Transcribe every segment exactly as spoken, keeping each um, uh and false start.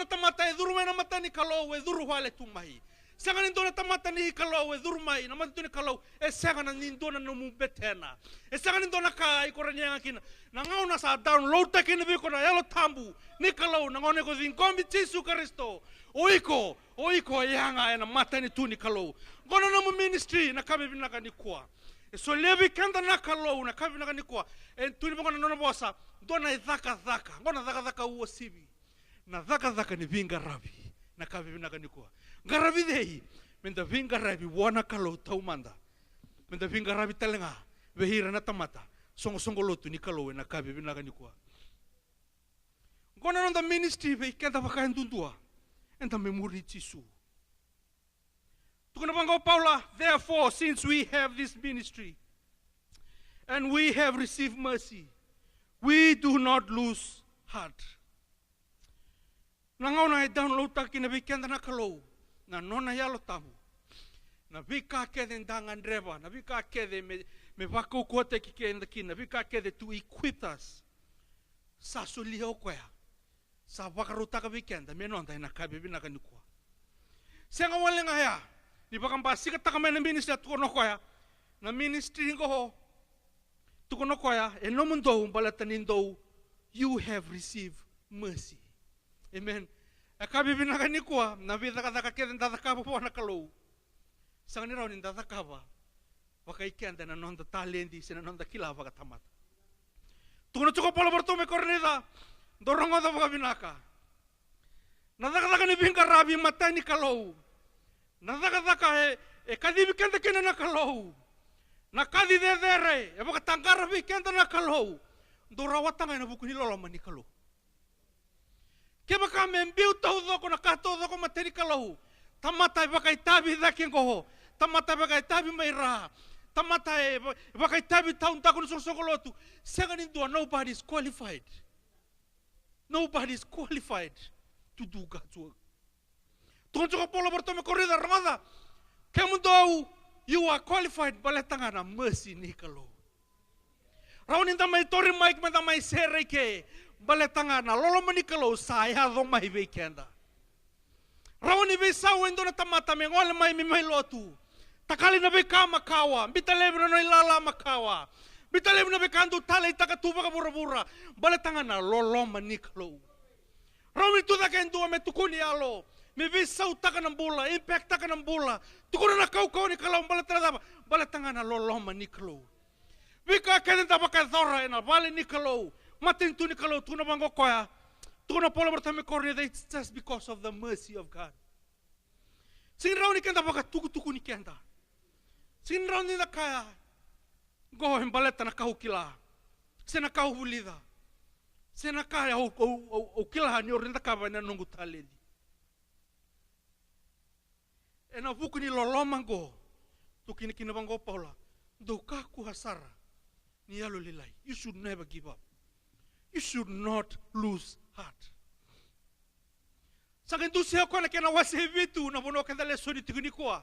tamata e curu mai na mata ni Kalou, e curu wale tu mai. Sega ni dua na tamata ni Kalou e curu mai na matanitu ni Kalou, e sega na ni dua na nomu betena. E sega ni dua na ka iko rawa ni yaga kina. Na gauna sa download-taki kina vei iko na Yalo Tabu ni Kalou, na gauna iko ciqomi Jisu Karisito, o iko, o iko e yaga ena matanitu ni Kalou. Qo na nomu ministry na yakavi vinaka nikua. E solia vei keda na Kalou na yakavi vinaka nikua. E tukuni vaqo na nona vosa, dua na icakacaka. Qo na cakacaka uasivi. Na cakacaka ni veiqaravi na yakavi vinaka nikua. Qaravi cei? Meda veiqaravi vua na Kalou taumada. Meda veiqaravi tale ga vei ira na tamata soqosoqo lotu ni Kalou ena yakavi vinaka nikua. Qo na noda ministry vei keda vakayadudua. Eda mai muri Jisu. Tukuna vaqo o Paula, "Therefore, since we have this ministry and we have received mercy, we do not lose heart." Na gauna e download-taka kina vei keda na Kalou na nona Yalo Tabu, na veika kece da gadreva, na veika kece me, me vakaukauwataki keda kina, na veika kece to equip us, sa solia o koya, sa vakarautaka vei keda me noda ena yakavi vinaka nikua. Sega wale ga ya, ni vakabasikataka mai na ministry, a tukuna o koya, na ministry qo, tukuna o koya, e nomudou baleta ni dou, you have received mercy. Amen. Yakavi vinaka nikua, na veicakacaka kece da cakava vua na Kalou, sega ni rawa ni da cakava vakai keda na noda taledi se na noda kila vakatamata. Tukuna tiko o Paula vei iratou mai Korinica, dou rogoca vakavinaka. Na cakacaka ni veiqaravi e matai ni Kalou. Na cakacaka e, e kacivi keda kina na Kalou. Na kaci cecere e vakataqara vei keda na Kalou. Dou rawata ga ena vuku ni loloma ni Kalou. Kevaka me biu taucoko na ka taucoko matai ni Kalou, tamata e vakaitavi cake qo, tamata e vakaitavi mai ra, tamata e va-, e vakaitavi taudaku ni soqosoqo lotu, sega ni dua, nobody is qualified. Nobody is qualified to do God's work. Tukuna tiko o Paula vei iratou mai Korinica, rogoca, kemudou, you are qualified baleta ga na mercy ni Kalou. Rawa ni da mai tauri mic, meda mai share i ke, baleta ga na loloma ni Kalou sa yaco mai vei keda. Rawa ni veisau e dua na tamata me gole mai, me mai lotu, takali na veika makawa, biuta laivi na nona ilala makawa, biuta laivi na veika dau taleitaka tu vakavuravura, baleta ga na loloma ni Kalou. Rawa ni tucake e dua me tukuni yalo, me veisautaka na bula, impact-taka na bula, tukuna na kaukauwa ni Kalou, baleta na cava? Baleta ga na loloma ni Kalou. Veika kece da vakayacora ena vale ni Kalou, matanitu ni Kalou, tukuna vaqo o koya, tukuna o Paula vei iratou mai Korinica, it's just because of the mercy of God. Sega ni rawa ni keda vakatukutukuni keda. Sega ni rawa ni da kaya, qo e baleta na ka au kila, se na ka au vulica, se na ka au, au, au, au kila ni au rawa ni cakava ena noqu taledi. Ena vuku ni loloma qo, tukuna kina vaqo o Paula, dou kakua sara ni yalolailai. You should never give up. You should not lose heart. Sa qai dusia o koya na kena wase e vitu, na vanua keda lesoni tiko nikua.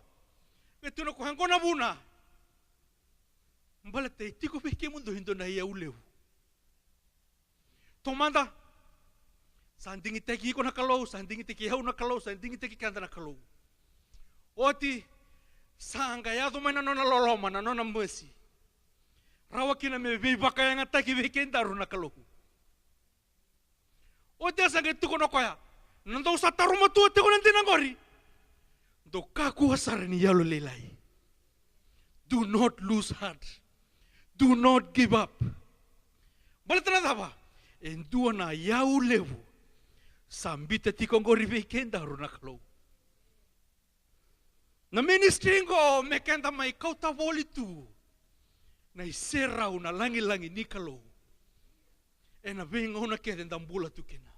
Qai tukuna o koya, qo na vuna. Baleta e tiko vei kemudou e dua na iyau levu. Taumada, sa digitaki iko na Kalou, sa digitaki au na Kalou, sa digitaki keda na Kalou. Oti, sa qai yaco mai na nona loloma, na nona mercy. Rawa kina me veivakayagataki vei kedaru na Kalou. Oti ya sa qai tukuna o koya, na dou sa taromatua tiko na dina qori, dou kakua sara ni yalolailai. Do not lose heart. Do not give up. Baleta na cava? E dua na iyau levu sa biuta tiko qori vei kedaru na Kalou. Na ministry qo me keda mai kauta voli tu na iserau, na lagilagi ni Kalou ena veigauna kece da bula tu kina.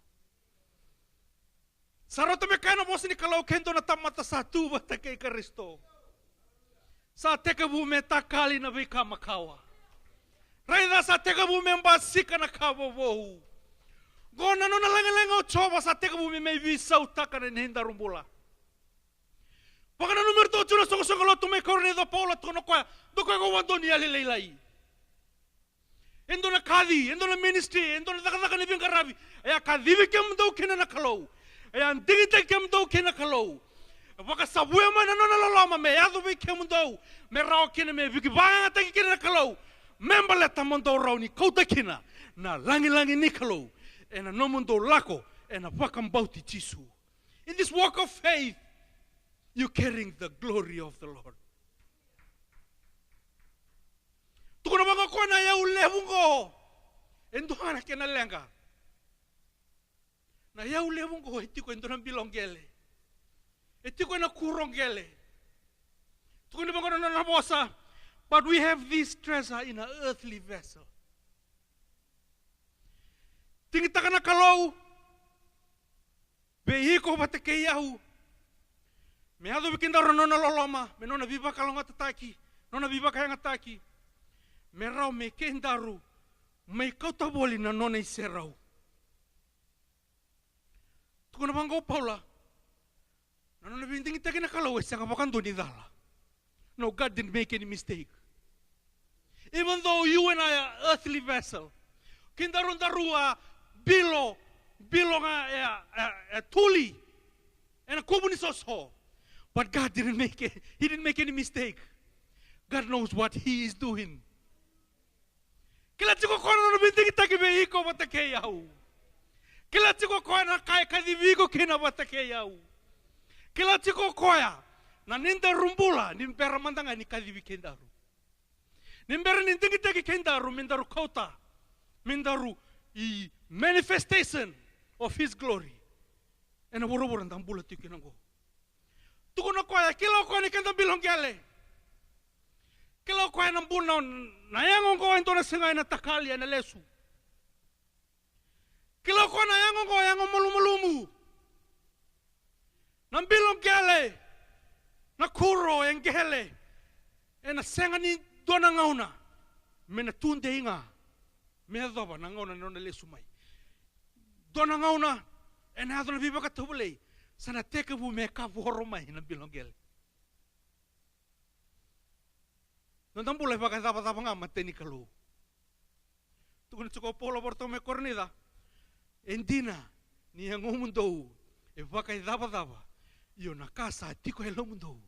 Sa rauta me kaya na vosa ni Kalou, ke dua na tamata sa tu vata kei Karisito, sa tekivu me takali na veika makawa. Raica, sa tekivu me basika na ka vovou. Qo na nona lagilagi o Jiova, sa tekivu me mai veisautaka na nodaru bula. Vakananumi iratou tiko na soqosoqo lotu mai Korinica o Paula, tukuna o koya, dou kakua vakadua ni yalolailai. E dua na kaci, e dua na ministry, e dua na cakacaka ni veiqaravi e a kacivi kemudou kina na Kalou. E a digitaki kemudou kei na Kalou. E vakasavuya mai na nona loloma me yaco vei kemudou, me rawa kina me viki vakayagataki kina na Kalou, me baleta mo dou rawa ni kauta kina na lagilagi ni Kalou ena nomudou lako ena vakabauti Jisu. In this walk of faith, you carrying the glory of the Lord. Tukuna vaqo o koya na iyau levu qo e dua ga na kena leqa. Na iyau levu qo e tiko e dua na bilo qele. E tiko ena kuro qele. Tukuni vaqo na nona vosa. But we have this treasure in an earthly vessel. Digitaka na Kalou vei iko vata kei au. Me yaco vei kedaru na nona loloma, me nona veivakalougatataki, nona veivakayagataki. Me rawa me kedaru mai kauta voli na nona iserau. Tukuna vaqo o Paula, na nona veidigitaki na Kalou e sega vakadua ni cala. No, God didn't make any mistake. Even though you and I are earthly vessel, kedaru, daru a bilo, bilo ga e, e, e tuli ena kuvu ni soso. But God didn't make it, he didn't make any mistake. God knows what he is doing. Kila tiko o koya na nona veidigitaki vei iko vata kei au. Kila tiko o koya na ka e kacivi iko kina vata kei au. Kila tiko o koya na ni daru bula ni bera mada ga ni kacivi kedaru. Ni bera ni digitaki kedaru me daru kauta, me daru i manifestation of his glory ena vuravura da bula tiko kina qo. Tukuna o koya, kila o koya ni keda bilo qele. Kila o koya na buna, na yago qo e dua na siga ena takali, ena lesu. Kila o koya na yago qo, yago malumalumu. Na bilo qele, na kuro e qele. Ena sega ni dua na gauna me na tudei ga me yacova na gauna na nona lesu mai. Dua na gauna ena yaco na veivakatovolei, sa na tekivu me kavoro mai na bilo qele. Noda bula e vakaicavacava ga matai ni Kalou. Tukuna tiko o Paula vei iratou mai Korinica, e dina ni yagomudou e vakaicavacava, io na ka sa tiko e lomamudou,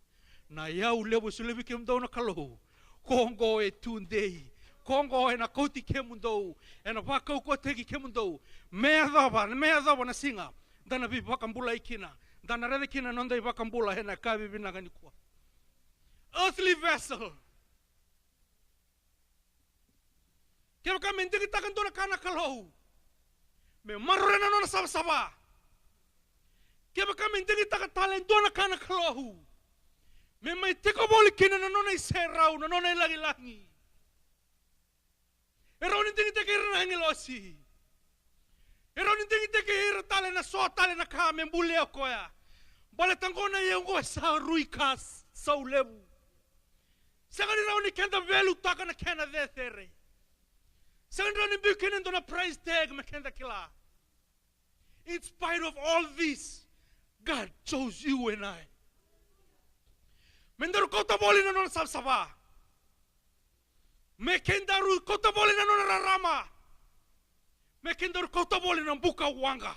na iyau levu e solia vei kemudou na Kalou, ko qo e tudei, ko qo ena kauti kemudou, ena vakaukauwataki kemudou, me yacova, me yacova na siga da na veivakabulai kina, da na raica kina na noda iVakabula ena ka vivinaka nikua. Earthly vessel. Kevaka me digitaka dua na ka na Kalou, me maroroya na nona savasava. Kevaka me digitaka tale dua na ka na Kalou, me mai tiko voli kina na nona iserau, na nona ilagilagi. E rawa ni digitaki ira na agilosi. E rawa ni digitaki ira tale na so tale na ka me bulia o koya. Baleta qo na iyau qo e sa rui ka s-, sau levu. Sega ni rawa ni keda valuetaka na kena cecere. Sega ni rawa ni biu kina e dua na price tag me keda kila. In spite of all this, God chose you and I. Me daru kauta voli na nona savasava. Me kedaru kauta voli na nona rarama. Me kedaru kauta voli na buka waqa.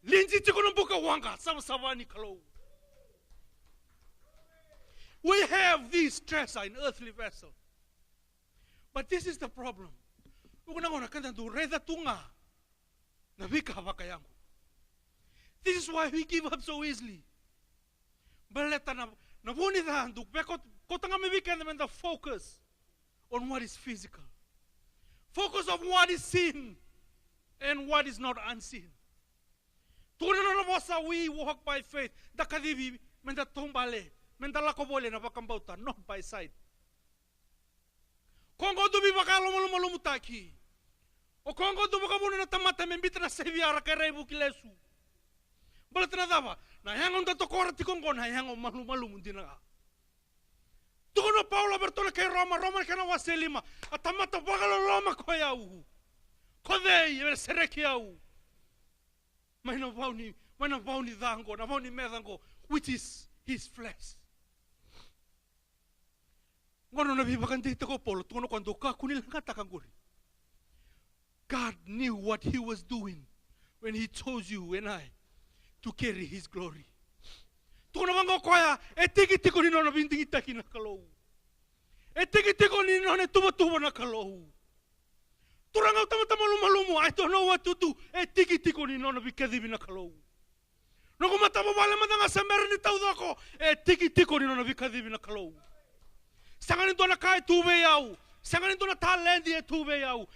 Liji tiko na buka waqa, savasava ni Kalou. We have this treasure in earthly vessel. But this is the problem. Vuqa na gauna keda dau raica tu ga na veika vakayago. This is why we give up so easily. Baleta na, na vu ni ca dau vei kau-, kauta ga mai vei keda meda focus on what is physical. Focus on what is seen and what is not unseen. Tukuna na nona vosa, we walk by faith. Da kacivi meda taubale, meda lako voli ena vakabauta, not by sight. Ko qo dau veivakalomalumalumutaki. O ko qo dau vakavuna na tamata me biuta na seviyara ka rai vuki lesu. Baleta na cava? Na yago da tokora tiko qo na yago malumalumu dina ga. Tukuna o Paula vei iratou na kai Roma, Roma na kena wase lima. A tamata vakaloloma ko yau, ko cei e na sereki au mai na vau ni, mai na vau ni ca qo, na vau ni meca qo, which is his flesh. Qo na nona veivakadeitaki o Paula, tukuna o koya dau kakua ni leqataka qori. God knew what he was doing when he chose you and I. to carry his glory. Tukuna vaqo o koya, e tiki tiko ni nona veidigitaki na Kalou. E tiki tiko ni nona tuvatuva na Kalou. Turaga, au tamata malumalumu, I don't know what to do. E tiki tiko ni nona veikacivi na Kalou. Noqu matavuvale mada ga se bera ni taucoko, e tiki tiko ni nona veikacivi na Kalou. Sega ni dua na ka e tu vei au, sega ni dua na taledi e tu vei au.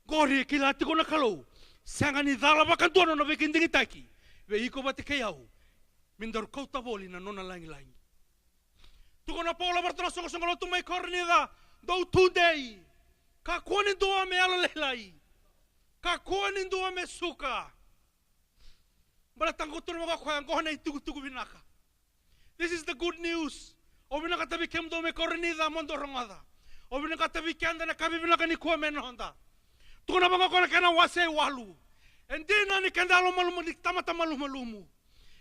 Qori e kila tiko na Kalou. Sega ni cala vakadua na nona veikadigitaki vei iko vata kei au. Me daru kauta voli na nona lagilagi. Tukuna o Paula vei iratou na soqosoqo lotu mai Korinica, dou tudei. Kakua ni dua me yalolailai. Kakua ni dua me suka. Baleta qo tukuna vaqo o koya, qo na itukutuku vinaka. This is the good news. Au vinakata vei kemudou mai Korinica mo dou rogoca. Au vinakata vei keda na ka vivinaka nikua me noda. Tukuna vaqo o koya na kena wase e walu. E dina ni keda yalomalumalumu, ni tamata malumalumu.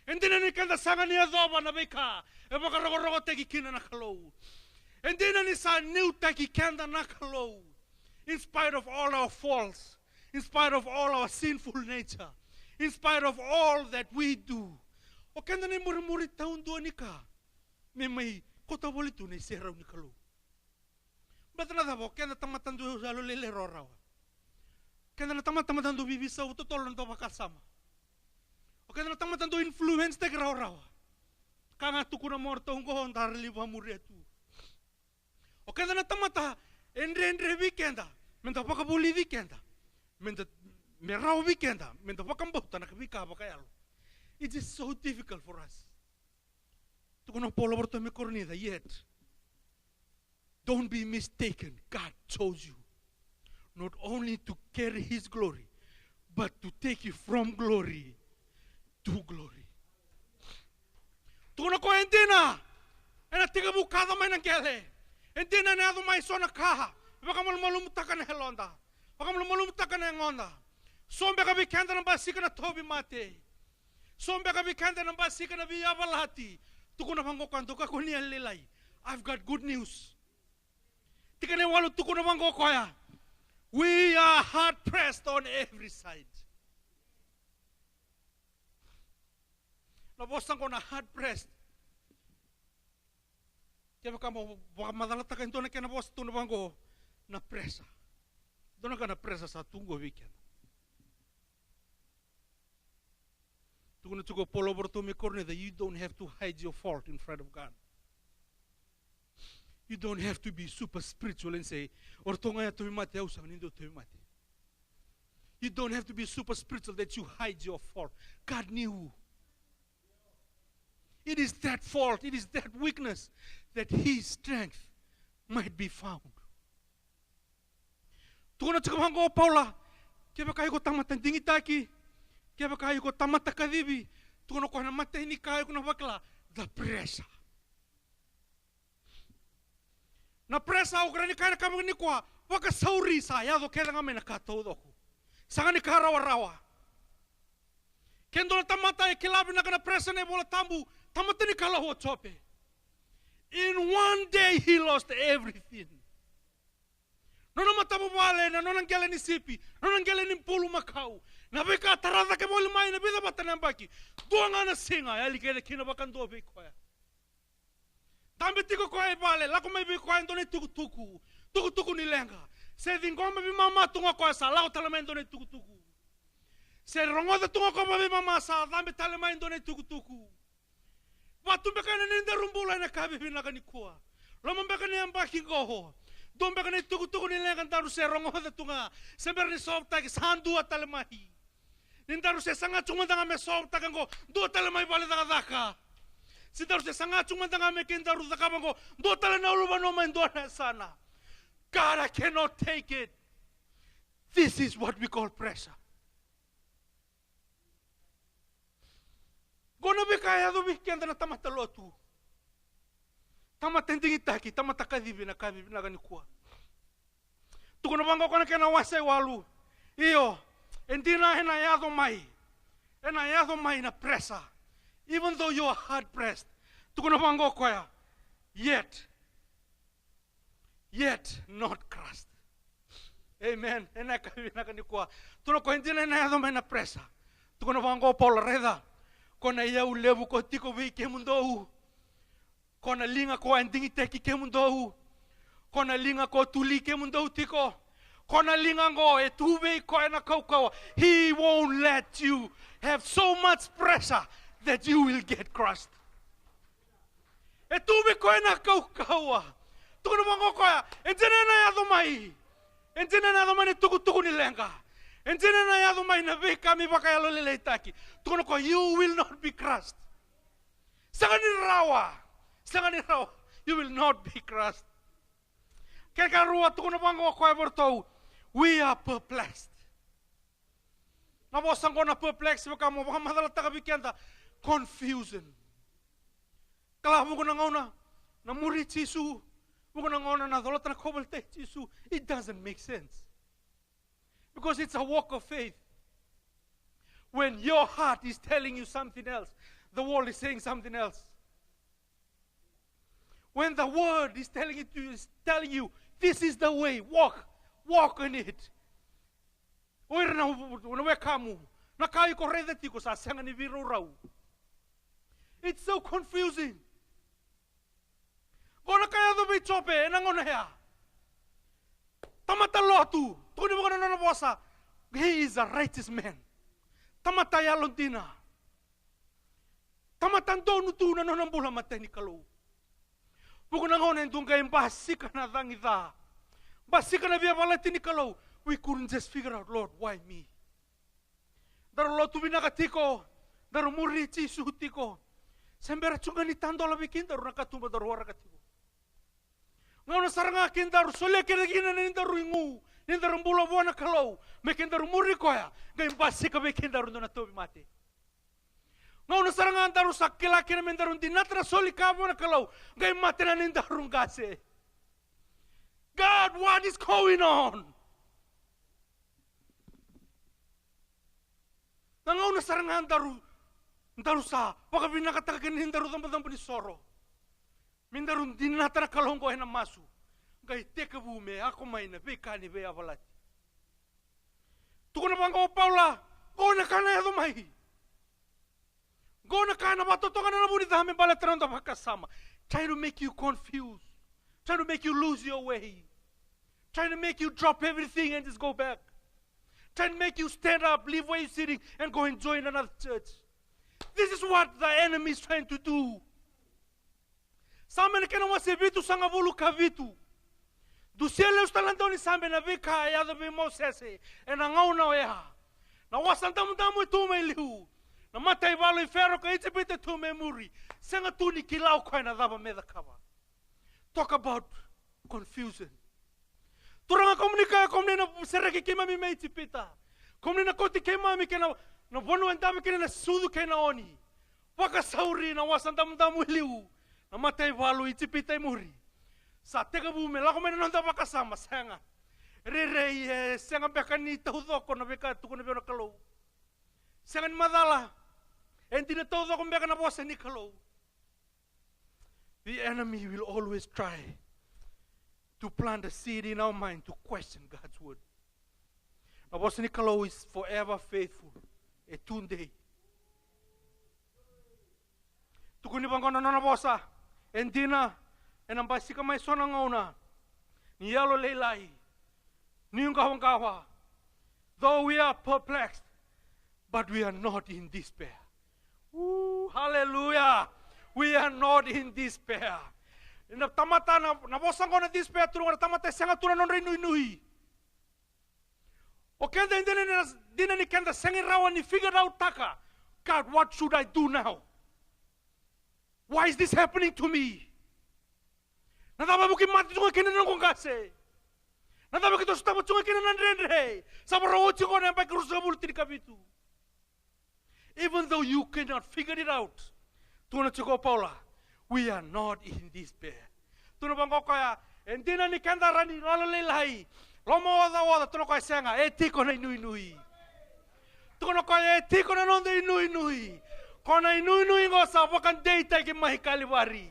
E dina ni keda sega ni yacova na veika e vakarokorokotaki kina na Kalou. E dina ni sa niutaki keda na Kalou. In spite of all our faults, in spite of all our sinful nature, in spite of all that we do, o keda na imurimuri taudua ni ka me mai kauta voli tu na iserau ni Kalou. Baleta na cava? O keda tamata dau yalolailai rawarawa. O keda na tamata mada dau veiveisau totolo na noda vakasama. O keda na tamata dau influence-taki rawarawa. Ka ga tukuna mai o ratou qo, da rawa ni vakamuria tu. O keda na tamata e dredre vei keda me da vakavulici keda, me da, me rawa vei keda me da vakabauta na veika vakayalo. It is so difficult for us. Tukuna o Paula vei iratou mai Korinica, yet don't be mistaken, God chose you not only to carry his glory, but to take you from glory to glory. Tukuna o koya, e dina ena tekivu kaca mai na qele. E dina ena yaco mai so na ka me vakamalumalumutaka na yaloda, vakamalumalumutaka na yagoda. So beka vei keda na basika na tauvimate. So beka vei keda na basika na veiyavalati. Tukuna vaqo o koya, dou kakua ni yalolailai. I've got good news. Tikina e walu, tukuna vaqo o koya, we are hard pressed on every side. Na vosa qo na hard pressed, kevaka mo vakamacalataka e dua na kena vosa, tukuna vaqo na pressure. Dua na ka na pressure sa tu qo vei keda. Tukuna tiko o Paula vei iratou mai Korinica, you don't have to hide your fault in front of God. You don't have to be super spiritual and say, o ratou ga ya tauvimate, au sega ni dua tauvimate. You don't have to be super spiritual that you hide your fault. God knew. It is that fault, it is that weakness that his strength might be found. Tukuna tiko vaqo o Paula, kevaka iko tamata digitaki, kevaka iko tamata kacivi, tukuna o koya na imatai ni ka iko na vakila, the pressure. Na pressure, au kila ni kaya na ka vakanikua, vakasauri, sa yaco kece ga mai na ka taucoko. Sega ni ka rawarawa. Ke dua na tamata e kila vinaka na pressure ena iVola Tabu, tamata ni Kalou o Jope. In one day he lost everything. Nona matavuvale, na nona qele ni sipi, na nona qele ni bulumakau, na veika tara cake voli mai na vica vata na yabaki, dua ga na siga e yali kece kina vakadua vei koya. Dabe tiko o koya e vale, lako mai vei koya e dua na itukutuku, tukutuku ni leqa. Se ciqoma veimama tu ga o koya, sa lako tale mai e dua na itukutuku. Se rogoca tu ga o koya vakaveimama, sa dabe tale mai e dua na itukutuku. Va tu beka yani ni daru bula ena ka vivinaka nikua. Loma beka ni yabaki qo, dua beka na itukutuku ni leqa daru se rogoca tu ga, se bera ni solve-taki, sa dua tale mai. Ni daru se saga tu mada ga me solve-taka qo, dua tale mai vale cakacaka. Se daru se saga tu mada ga me kedaru cakava qo, dua tale na ulunivanua mai dua na yasana. God, I cannot take it. This is what we call pressure. Qo na veika e yaco vei keda na tamata lotu. Tamata digitaki, tamata kacivi ena ka vivinaka nikua. Tukuna vaqo o koya na kena wase e walu. Io, e dina ena yaco mai, ena yaco mai na pressure. Even though you are hard pressed. Tukuna vaqo o koya, yet, yet not crushed. Amen. Ena ka vivinaka nikua. Tukuna o koya, e dina ena yaco mai na pressure. Tukuna vaqo o Paula, raica, Ko na iyau levu ko tiko vei kemudou. Ko na liga ko a digitaki kemudou. Ko na liga ko tuli kemudou tiko. Ko na liga qo e tu vei koya na kaukauwa. He won't let you have so much pressure that you will get crushed. E tu vei koya na kaukauwa. Tukuna vaqo o koya, e dina na yaco mai. E dina na yaco mai na tukutuku ni leqa. E dina na yaco mai na veika me vakayalolailaitaki. Tukuna o koya, you will not be crushed. Sega ni rawa. Sega ni rawa. You will not be crushed. Kena ikarua, tukuna vaqo o koya vei iratou, we are perplexed. Na vosa qo na perplex, vaka mo vakamacalataka vei keda, confusion. Kila vuqa na gauna na muri Jisu, vuqa na gauna na colata na kauveilatai Jisu. It doesn't make sense. Because it's a walk of faith. When your heart is telling you something else, the world is saying something else. When the word is telling it to you, is telling you, this is the way, walk, walk in it. O ira na, na wekamu, na ka iko raica tiko sa sega ni veiraurau. It's so confusing. Qo na ka yaco vei Jope ena gauna ya. Tamata lotu, tukuni vaka na nona vosa. He is a righteous man. Tamata yalodina. Tamata donu tu na nona bula, matai ni Kalou. Vuqa na gauna e dua qai basika na cagi ca. Basika na via valati ni Kalou. We couldn't just figure out, Lord, why me? Daru lotu vinaka tiko, daru muri Jisu tiko. Se bera tu ga ni tadola vei kedaru na katuba daru waraka tiko. Gauna sara ga kedaru solia kina kina ni daru igu, ni daru bula vua na Kalou, me kedaru muri koya, qai basika vei kedaru dua na tauvimate. Gauna sara ga daru sa kila kina me daru dinata na soli ka vua na Kalou, qai mate na ni daru qase. God, what is going on? Na gauna sara ga daru, daru sa vakavinakataka kina ni daru cabocabo ni soro. Me daru dinata na Kalou oqo ena masu. Qai tekivu me lako mai na veika ni veiyavalati. Tukuna vaqo o Paula, qo na ka na yaco mai. Qo na ka na vakatotogana na vu ni ca me baleta na noda vakasama. Trying to make you confused. Trying to make you lose your way. Trying to make you drop everything and just go back. Trying to make you stand up, leave where you're sitting, and go and join another church. This is what the enemy is trying to do. Same na kena wase vitusagavulu ka vitu. Dusia lesu tale na dau ni Same na veika e yaco vei Mosese ena gauna oya. Na Wasa Damudamu e tu mai liu. Na mataivalu i Fero kei Ijipita e tu mai muri. Sega tu ni kila o koya na cava me cakava. Talk about confusion. Turaga, kemuni kaya kemuni na sereki keimami mai Ijipita. Kemuni na kauti keimami kei na, na vanua e dave kina na sucu kei na oni. Vakasauri na Wasa Damudamu i liu, na mataivalu i Ijipita i muri. Sa tekivu me lako mai na noda vakasama, sega. Rairai e sega beka ni taucoko na veika tukuna vei au na Kalou. Sega ni macala. E dina taucoko beka na vosa ni Kalou. The enemy will always try to plant a seed in our mind to question God's word. Na vosa ni Kalou is forever faithful. E tudei. Tukuni vaqo na nona vosa. E dina, ena basika mai so na gauna ni yalolailai, ni qawaqawa. Though we are perplexed, but we are not in despair. Ooh, hallelujah. We are not in despair. Na tamata na, na vosa qo na despair, turaga, na tamata e sega tu na nodra inuinui. O keda e dina ni, dina ni keda sega ni rawa ni figure out taka. God, what should I do now? Why is this happening to me? Na cava e vuki mate tu ga kina na noqu qase? Na cava e vuki toso tama tu ga kina na dredre? Sa vakarau oti qo na yabaki ruasagavulu tinikavitu. Even though you cannot figure it out, tukuna tiko o Paula, we are not in despair. Tukuna vaqo o koya, e dina ni keda rawa ni yalolailai, lomaocaoca, tukuna o koya sega, e tiko na inuinui. Tukuna o koya e tiko na noda inuinui. Ko na inuinui qo sa vakadeitaki mai Kalivari.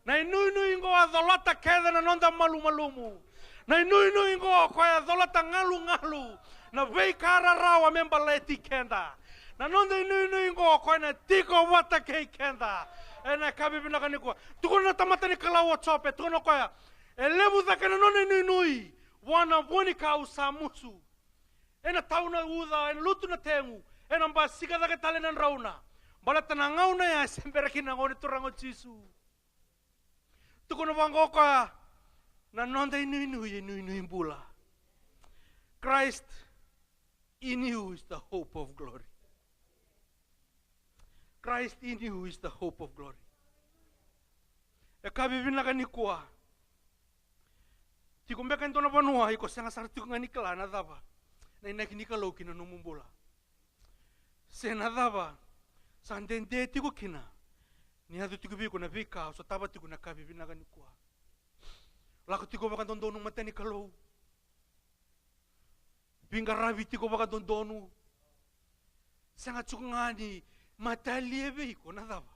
Na inuinui qo a colata kece na noda malumalumu. Na inuinui qo koya a colata galugalu. Na veika rarawa me baleti keda. Na noda inuinui qo, o koya na tiko vata kei keda. Ena yakavi vinaka nikua. Tukuna na tamata ni Kalou o Jope, tukuna o koya, e levu cake na nona inuinui vua na vuanikau sa musu. Ena tau na uca, ena lutu na tegu, ena basika cake tale na drauna. Baleta na gauna ya e se bera kina na Gone Turaga o Jisu. Tukuna vaqo o koya, na noda inuinui e inuinui bula. Christ in you is the hope of glory. Christ in you is the hope of glory. Yakavi vinaka nikua. Tiko beka e dua na vanua iko sega sara tiko ga ni kila na cava na inaki ni Kalou ki na nomu bula. Se na cava sa dede tiko kina ni yaco tiko vei iko na veika o sotava tiko na yakavi vinaka nikua. Lako tiko vakadodonu matai ni Kalou. Veiqaravi tiko vakadodonu. Sega tiko ga ni matalia vei iko na cava.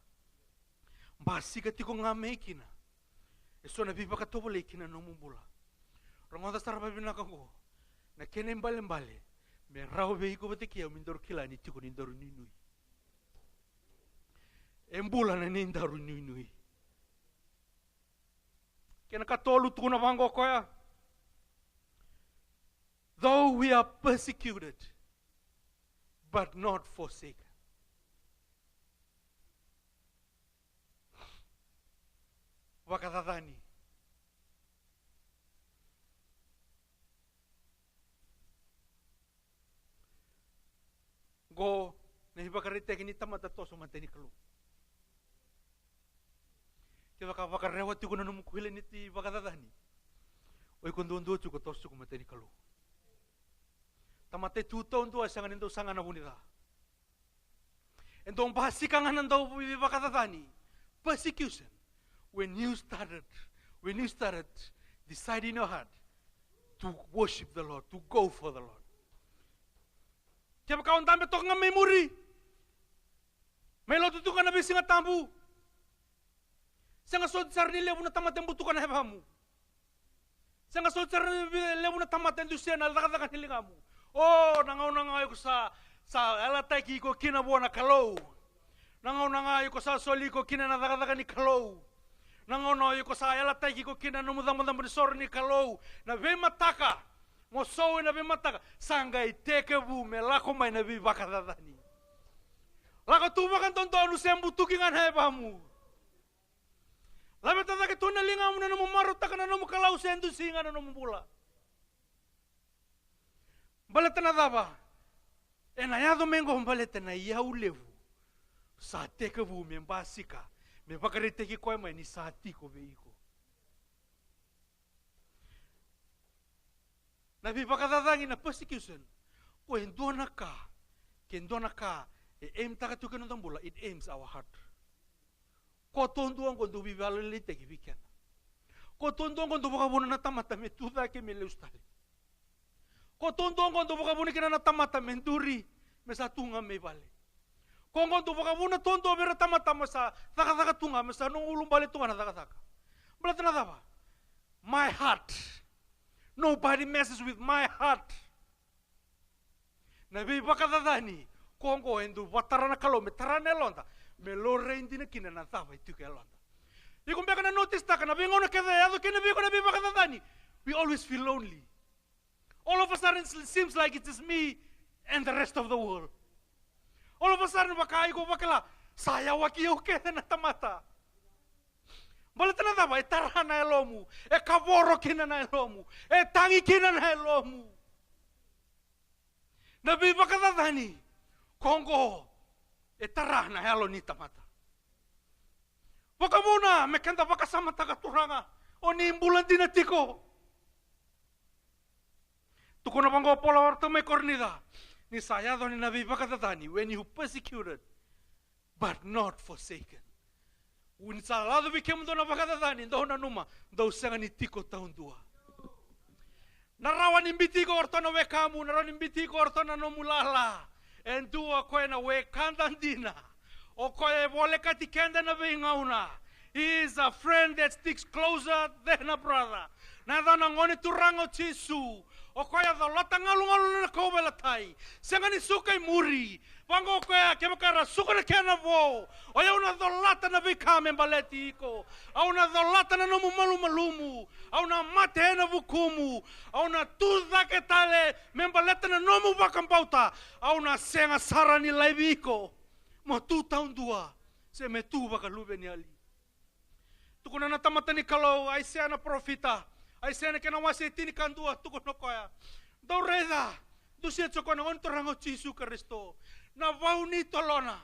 Basika tiko ga mai kina eso na veivakatovolei ki na nomu bula. Rogoca sara vakavinaka oqo. Na kena ibalebale me rawa vei iko vata kei au me daru kila ni tiko ni daru inuinui. E bula na ni daru inuinui. Kena katolu tukuna vaqo o koya. Though we are persecuted, but not forsaken. Vakacacani. Qo na ivakaraitaki ni tamata toso matai ni Kalou. Kevaka vakarewa tiko na nomu kuila ni ti vakacacani, o iko duadua tiko toso tiko matai ni Kalou. Tamata e tu taudua e sega ni dau saga na vu ni ca. E dau basika ga na dau veivakacacani. Persecution. When you started, when you started deciding in your heart to worship the Lord, to go for the Lord. Kevaka o dabe toka ga mai muri, mai lotu tu ga na veisiga tabu. Sega soti sara ni levu na tamata e butuka na yavamu. Sega soti sara ni levu na tamata e dusia na cakacaka ni ligamu. O, na gauna ga iko sa, sa yalataki iko kina vua na Kalou. Na gauna ga iko sa soli iko kina na cakacaka ni Kalou. Na gauna iko sa yalataki iko kina na nomu cabocabo ni soro ni Kalou. Na veimataka. Mo sou ena veimataka. Sa qai tekivu me lako mai na veivakacacani. Lako tu vakadodonu se butuki ga na yavamu. Laveta cake tu na ligamu na nomu marautaka na nomu Kalou se dusi ga na nomu bula. Baleta na cava? Ena yaco mai qo baleta na iyau levu sa tekivu me basika, me vakaraitaki koya mai ni sa tiko vei iko. Na veivakacacani, na persecution, ko e dua na ka, ke dua na ka e aimtaka tiko kina noda bula, it aims our heart. Ko taudua qo dau veivakalailaitaki vei keda. Ko taudua qo dau vakavuna na tamata me tu cake me lesu tale. Ko taudua qo dau vakavuna kina na tamata me duri me sa tu ga mai vale. Ko qo dau vakavuna taudua vei ira tamata me sa cakacaka tu ga me sa noqu ulubale tu ga na cakacaka. Baleta na cava? My heart. Nobody messes with my heart. Na veivakacacani, ko qo e dau vakatara na Kalou me tara na yaloda, me laurai dina kina na cava e tiko e yaloda. Iko beka na notice taka na veigauna kece e yaco kina vei iko na veivakacacani, we always feel lonely. All of a sudden it seems like it is me and the rest of the world. All of a sudden vaka iko vakila sa yawaki au kece na tamata. Baleta na cava? E tara na yalomu, e kavoro kina na yalomu, e tagi kina na yalomu. Na veivakacacani, ko qo e tara na yalo ni tamata. Vakavuna me keda vakasamataka, Turaga, o ni bula dina tiko. Tukuna vaqo o Paula vei iratou mai Korinica, ni sa yaco ni na veivakacacani, when you persecuted, but not forsaken. Ni sa yaco vei kemudou na vakacacani, dou nanuma, dou sega ni tiko taudua. Na rawa ni biuti iko o ratou na wekamu, na rawa ni biuti iko o ratou na nomu lala. E dua o koya na wekada dina. O koya e volekati keda na veigauna. He is a friend that sticks closer than a brother. Na yacana Gone Turaga o Jisu. O koya colata galugalu na kauveilatai. Sega ni suka i muri. Vaqo o koya, kevaka era suka na kena vo, o yau na colata na veika me baleti iko. Au na colata na nomu malumalumu. Au na mate ena vukumu. Au na tu cake tale me baleta na nomu vakabauta. Au na sega sara ni laivi iko mo tu taudua, se me tu vakaluveniyali. Tukuna na tamata ni Kalou, Aisea na parofita, Aisea na kena wase e tinikadua, tukuna o koya: Dou raica, dusia tiko na Gone Turaga o Jisu Karisito, na vau ni tolona,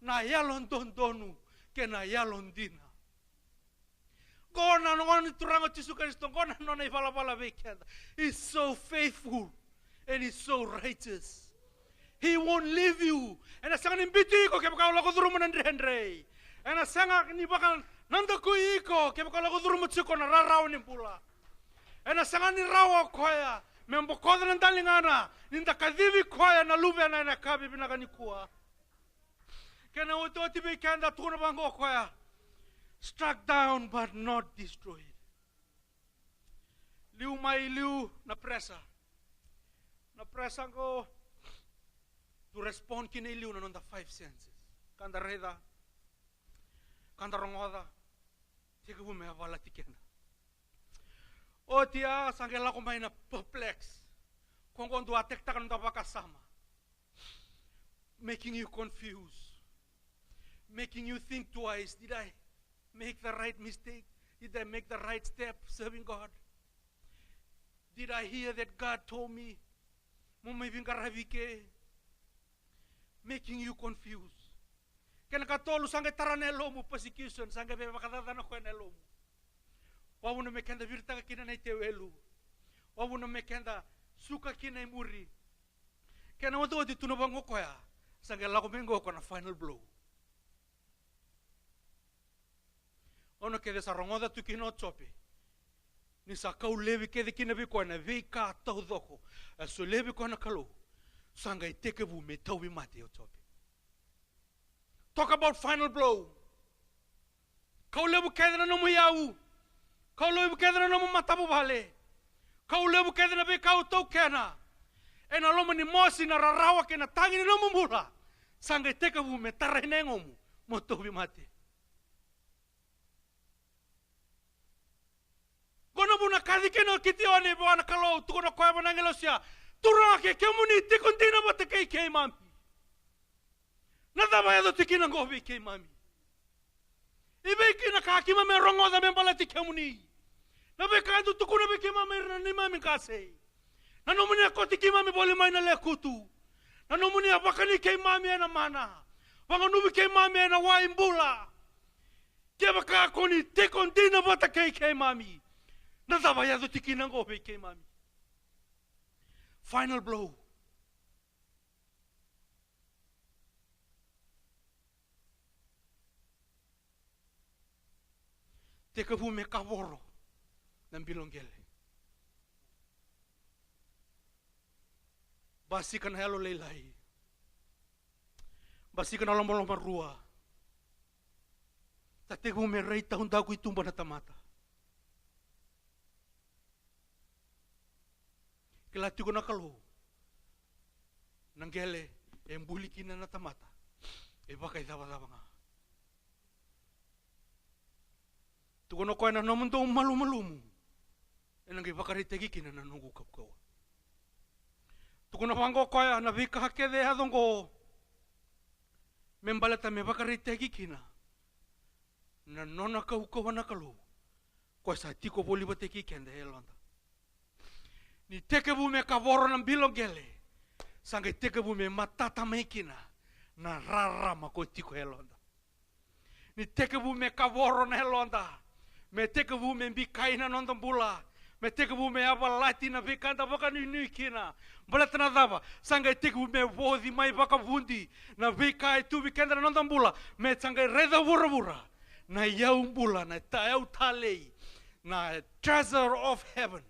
na yalododonu kei na yalodina. Qo na Gone Turaga o Jisu Karisito, qo na nona ivalavala vei keda. He's so faithful and he's so righteous. He won't leave you. Ena sega ni biuti iko kevaka o lako curuma na dredre. Ena sega ni vakanadakui iko kevaka o lako curuma tiko na rarawa ni bula. Ena sega ni rawa o koya me bokoca na daligana ni da kacivi koya na luvena ena yakavi vinaka nikua. Kena otioti vei keda, tukuna vaqo o koya: Struck down but not destroyed. Liu mai liu na pressure. Na pressure qo, tu respond kina i liu na noda five senses. Ka da raica, ka da rogoca, tekivu me yavalati keda. Oti ya sa qai lako mai na perplex. Ko qo dua tekitaka noda vakasama. Making you confused. Making you think twice. Did I make the right mistake? Did I make the right step serving God? Did I hear that God told me? Mo mai veiqaravi ke. Making you confused. Kena katolu, sa qai tara na yalomu, persecution, sa qai via vakacacana koya na yalomu. Vavuna me keda viritaka kina na itewelu. Vavuna me keda suka kina i muri. Kena otioti, tukuna vaqo o koya, sa qai lako mai qo ko na final blow. Gauna kece sa rogoca tu kina o Jope ni sa kau laivi kece kina vei koya na veika taucoko e solia vei koya na Kalou, sa qai tekivu me tauvimate o Jope. Talk about final blow. Kau levu kece na nomu iyau. Kau levu kece na nomu matavuvale. Kau levu kece na veika o taukena ena loma ni mosi, na rarawa kei na tagi ni nomu bula. Sa qai tekivu me tarai na yagomu mo tauvimate. Qo na vuna kaci kina o Kitione vua na Kalou, tukuna o koya vua na agilosi ya: Turaga, ke kemuni tiko dina vata kei keimami, na cava e yaco tiko kina qo vei keimami? I vei kina ka keimami a rogoca me baleti kemuni? Na veika e dau tukuna vei keimami ira na neimami qase. Na nomuni a kauti keimami voli mai na lekutu. Na nomuni a vakani keimami ena mana. Vagunuvi keimami ena wai bula. Kevaka ko ni tiko dina vata kei keimami, na cava e yaco tiko kina qo vei keimami? Final blow. Tekivu me kavoro na bilo qele. Basika na yalo lailai. Basika na lomalomarua. Sa tekivu me rai taudaku i tuba na tamata. Kila tiko na Kalou, na qele e buli kina na tamata e vakaicavacava ga. Tukuna o koya, na nomudou malumalumu ena qai vakaraitaki kina na noqu kaukauwa. Tukuna vaqo o koya, na veika kece e yaco oqo me baleta me vakaraitaki kina na nona kaukauwa na Kalou, koya sa tiko voli vata kei keda e yaloda. Ni tekivu me kavoro na bilo qele, sa qai tekivu me matata mai kina na rarama ko tiko e yaloda. Ni tekivu me kavoro na yaloda, me tekivu me bikai na noda bula, me tekivu me yavalati na veika eda vakanuinui kina. Baleta na cava? Sa qai tekivu me voci mai vakavudi na veika e tu vei keda na noda bula, me sa qai raica vuravura na iyau bula, na ta-, iyau talei, na treasure of heaven.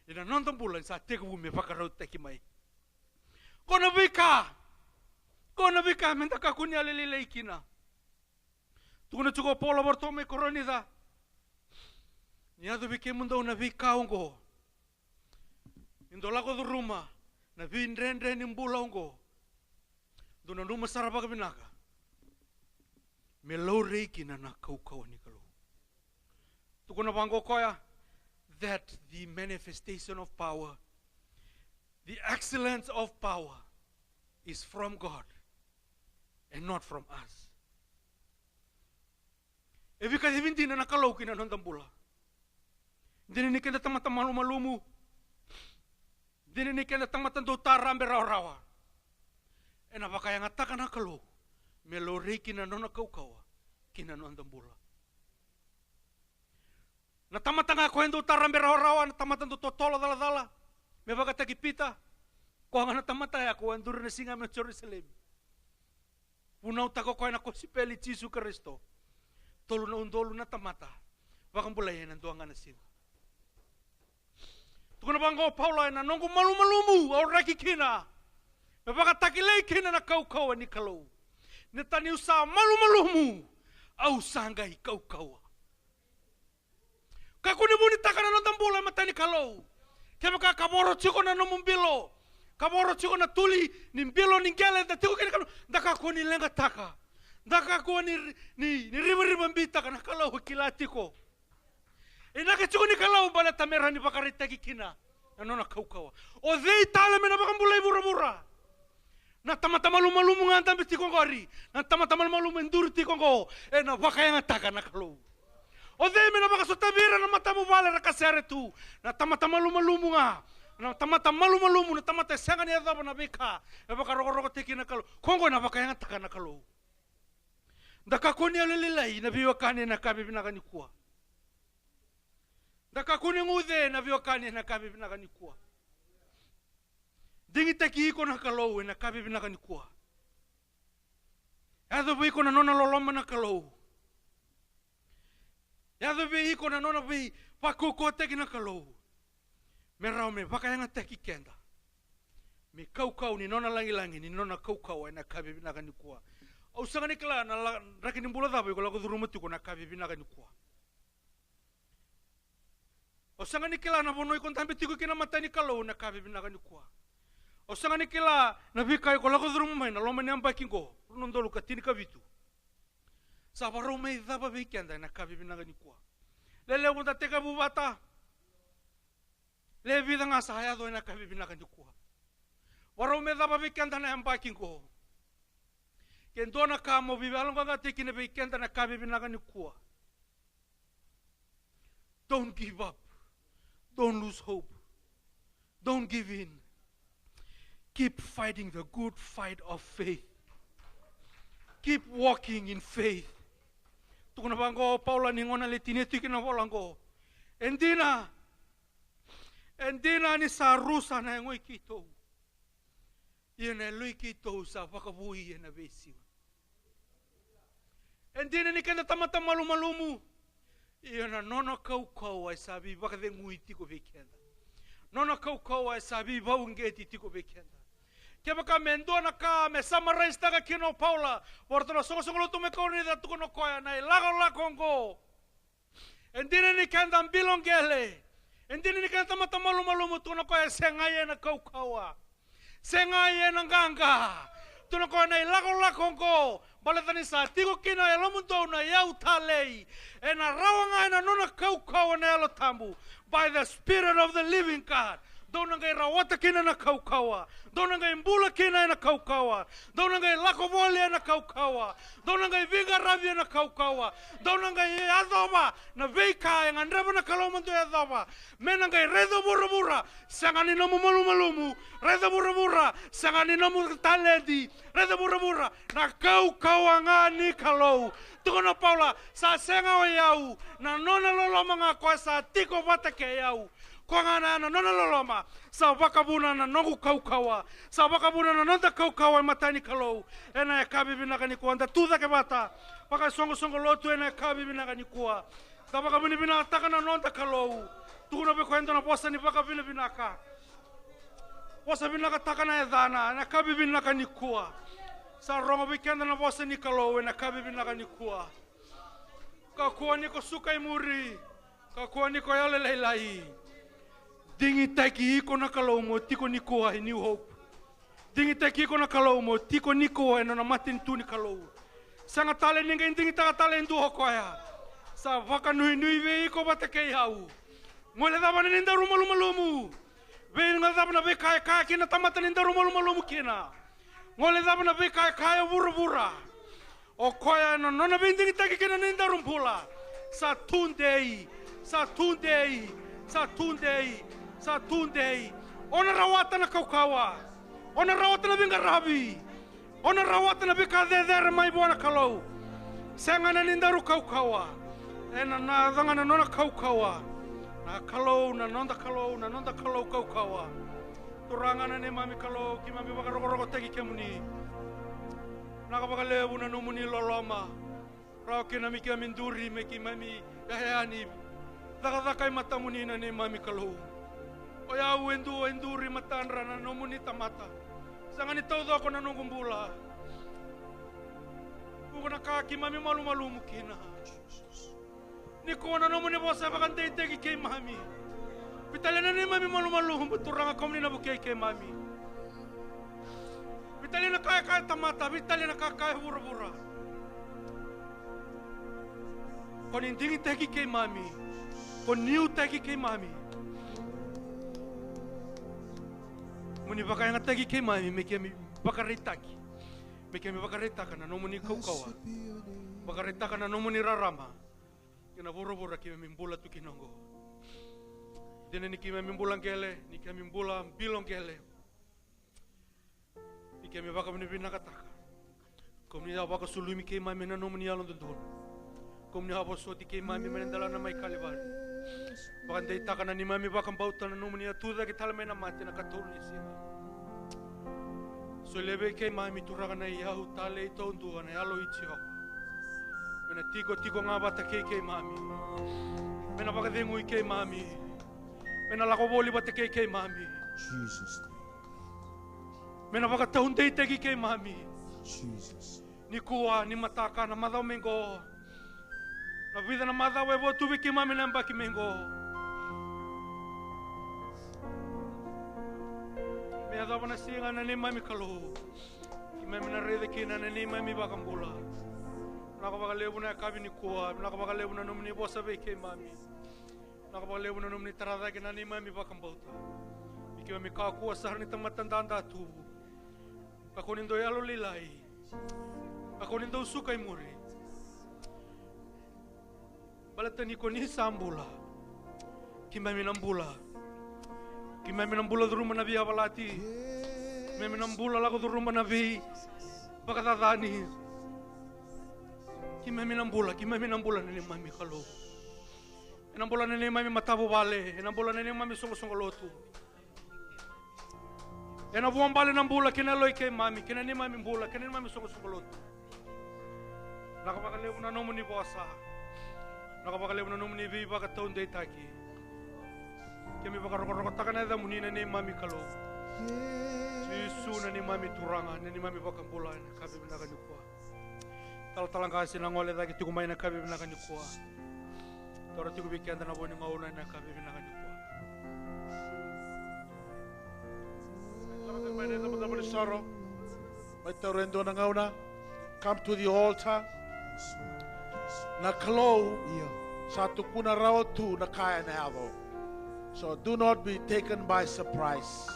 Ena noda bula ni sa tekivu me vakarautaki mai. Ko na veika, ko na veika meda kakua ni yalolailai kina. Tukuna tiko o Paula vei iratou mai Korinica: Ni yaco vei kemudou na veika oqo, ni dou lako curuma na veidredre ni bula oqo, Dou nanuma sara vakavinaka me laurai kina na kaukauwa ni Kalou. Tukuna vaqo o koya, that the manifestation of power, the excellence of power is from God and not from us. E veikacivi dina na Kalou ki na noda bula. Dina ni keda tamata malumalumu, dina ni keda tamata dau tarabe rawarawa, ena vakayagataka na Kalou me laurai kina na nona kaukauwa ki na noda bula. Na tamata ga koya dau tarabe rawarawa, na tamata dau totolo calacala, me vakataki Pita, koya ga na tamata ya koya duri na siga mai Jerusalemi. Vunautaka o koya na kosipeli i Jisu Karisito. Tolu na udolu na tamata vakabulai ena dua ga na siga. Tukuna vaqo o Paula, ena noqu malumalumu au reki kina, me vakatakilai kina na kaukauwa ni Kalou. Ni ta niu sa malumalumu, au sa qai kaukauwa. Kakua ni vunitaka na noda bula e mata ni Kalou. Kevaka kavoro tiko na nomu bilo, kavoro tiko na tuli ni bilo ni qele da tiko kina, Kalou, da kakua ni leqataka. Da kakua ni, ni, ni rivariva bitaka, na Kalou e kila tiko. E inaki tiko ni Kalou baleta me rawa ni vakaraitaki kina na nona kaukauwa. O cei tale me na vakabulai vuravura? Na tamata malumalumu ga dabe tiko qori, na tamata malumalumu e duri tiko qo, ena vakayagataka na Kalou. O cei me na vakasotavi ira na matavuvale ra kasere tu? Na tamata malumalumu ga, na tamata malumalumu, na tamata e sega ni yacova na veika e vakarokorokotaki na Kalou. Ko qo ena vakayagataka na Kalou. Da kakua ni yalolailai na veiwekani ena yakavi vinaka nikua. Da kakua ni guce na veiwekani ena yakavi vinaka nikua. Digitaki iko na Kalou ena yakavi vinaka nikua. Yaco vei iko na nona loloma na Kalou. Yaco vei iko na nona veivakaukauwataki na Kalou. Me rawa me vakayagataki keda me kaukauwa ni nona lagilagi, ni nona kaukauwa ena yakavi vinaka nikua. Au sega ni kila na la-, draki ni bula cava iko lako curuma tiko na yakavi vinaka nikua. Au sega ni kila na vanua iko dabe tiko kina mata ni Kalou na yakavi vinaka nikua. Au sega ni kila na veika iko lako curuma mai na loma ni yabaki qo, rua na udolu ka tinikavitu. Sa varau me cava vei keda ena yakavi vinaka nikua. Lelevu da tekivu vata. Le vica ga sa yaco ena yakavi vinaka nikua. Varau me cava vei keda na yabaki qo. Ke dua na ka mo veivaloqaqataki kina vei keda na yakavi vinaka nikua. Don't give up. Don't lose hope. Don't give in. Keep fighting the good fight of faith. Keep walking in faith. Tukuna vaqo o Paula ni gauna e tinia tiko kina na vola qo. E dina. E dina ni sa rusa na yago i keitou. Ia na yalo i keitou sa vakavoui ena veisiga. E dina ni keda tamata malumalumu. Ia na nona kaukauwa e sa veivakacegui tiko vei keda. Nona kaukauwa e sa veivauqeti tiko vei keda. Kevaka me dua na ka me summarise-taka kina o Paula vei iratou na soqosoqo lotu mai Korinica, tukuna o koya na ilakolako oqo. E dina ni keda bilo qele. E dina ni keda tamata malumalumu, tukuna o koya e segai ena kaukauwa. Segai ena qaqa. Tukuna o koya na ilakolako oqo. Baleta ni sa tiko kina e yalomudou na iyau talei. Ena rawa ga ena nona kaukauwa na Yalo Tabu. By the Spirit of the living God. Dou na qai rawata kina na kaukauwa. Dou na qai bula kina ena kaukauwa. Dou na qai lako voli ena kaukauwa. Dou na qai veiqaravi ena kaukauwa. Dou na qai yacova na veika e gadreva na Kalou mo dou yacova. Me na qai raica o vuravura, sega ni nomu malumalumu. Raica o vuravura, sega ni nomu taledi. Raica o vuravura, na kaukauwa ga ni Kalou. Tukuna o Paula, sa sega o yau, na nona loloma ga koya sa tiko vata kei au. Koya ga na, na nona loloma, sa vakavuna na noqu kaukauwa, sa vakavuna na noda kaukauwa e mata ni Kalou. Ena yakavi vinaka nikua, da tu cake vata, vakasoqosoqo lotu ena yakavi vinaka nikua. Da vakavinavinakataka na noda Kalou. Tukuna vei koya e dua na vosa ni vakavinavinaka. Vosa vinakataka na yacana, ena yakavi vinaka nikua. Sa rogo vei keda na vosa ni Kalou, ena yakavi vinaka nikua. Kakua ni ko suka i muri. Kakua ni ko yalolailai. Digitaki iko na Kalou mo tiko nikua i New Hope. Digitaki iko na Kalou mo tiko nikua ena nona matanitu ni Kalou. Sega tale ni qai digitaka tale e dua o koya. Sa vakanuinui vei iko vata kei au. Gole cava na ni daru malumalumu. Vei ga cava na veika e kaya kina tamata ni daru malumalumu kina. Gole cava na veika e kaya vuravura. O koya ena nona veidigitaki kina ni daru bula. Sa tudei, sa tudei, sa tudei, sa tudei. O na rawata na kaukaua. O na rawata na veiqaravi. O na rawata na veika cecere mai vua na Kalou. Sega na ni daru kaukaua. Ena na yaca ga na nona kaukaua. Na Kalou, na noda Kalou, na noda Kalou kaukaua. Turaga na neimami Kalou, keimami vakarokorokotaki kemuni. Vinaka vakalevu na nomuni loloma. Rawa kina me keimami duri, me keimami yayani. Cakacaka e matamuni na neimami Kalou. O yau e dua e duri matadra na nomuni tamata. Sega ni taucoko na noqu bula. Vuqa na ka keimami malumalumu kina. Nikua na nomuni vosa e vakadeitaki keimami. Veitalia na neimami malumalumu, Turaga, kemuni na vukei keimami. Veitalia na ka e kaya tamata, veitalia na ka e kaya vuravura. Ko ni digitaki keimami, ko ni niutaki keimami. Mo ni vakayagataki keimami, me keimami vakaraitaki. Me keimami vakaraitaka na nomuni kaukaua. Vakaraitaka na nomuni rarama. Kei na vuravura keimami bula tu kina oqo. Dina ni keimami bula qele, ni keimami bula bilo qele. Ni keimami vakavinavinakataka. Kemuni a vakasulumi keimami na nomuni yalododonu. Kemuni a vosoti keimami mai na delana mai Kalivari. Vakadeitaka na neimami vakabauta na nomuni a tucake tale mai na mate na ikatolu ni siga. Solia vei keimami, Turaga, na iyau talei taudua na Yalo i Jiova. Me na tikotiko ga vata kei keimami. Me na vakacegui keimami. Me na lako voli vata kei keimami. Jesus. Me na vakataudeitaki keimami. Jesus. Nikua, ni mataka, na macawa mai qo. Na vica na macawa e vo tu vei keimami na yabaki mai qo. Me yacova na siga na neimami Kalou. Keimami na raica kina na neimami vakabula. Vinaka vakalevu na yakavi nikua. Vinaka vakalevu na nomuni vosa vei keimami. Vinaka vakalevu na nomuni tara cake na neimami vakabauta. Ni keimami kakua sara ni tamata dada tu. Kakua ni dau yalolailai. Kakua ni dau suka i muri. Baleta ni ko ni sa bula. Keimami na bula. Keimami na bula curuma na veiyavalati. Keimami na bula lako curuma na veivakacacani. Keimami na bula, keimami na bula na neimami Kalou. Ena bula na neimami matavuvale, ena bula na neimami soqosoqo lotu. Ena vuabale na bula kei na yalo i keimami, kei na neimami bula, kei na neimami soqosoqo lotu. Vinaka vakalevu na nomuni vosa. Vinaka vakalevu na nomuni veivakataudeitaki. Keimami vakarokorokotaka na yacamuni na neimami Kalou. Jisu na neimami Turaga, na neimami vakabula, ena yakavi vinaka nikua. Talatala qase na gole cake tiko mai na yakavi vinaka nikua. Toro tiko vei keda na vo ni gauna ena yakavi vinaka nikua. Mai na icabocabo ni soro. Mai taura e dua na gauna. Come to the altar. Na Kalou sa tukuna rawa tu na ka ena yaco. So do not be taken by surprise.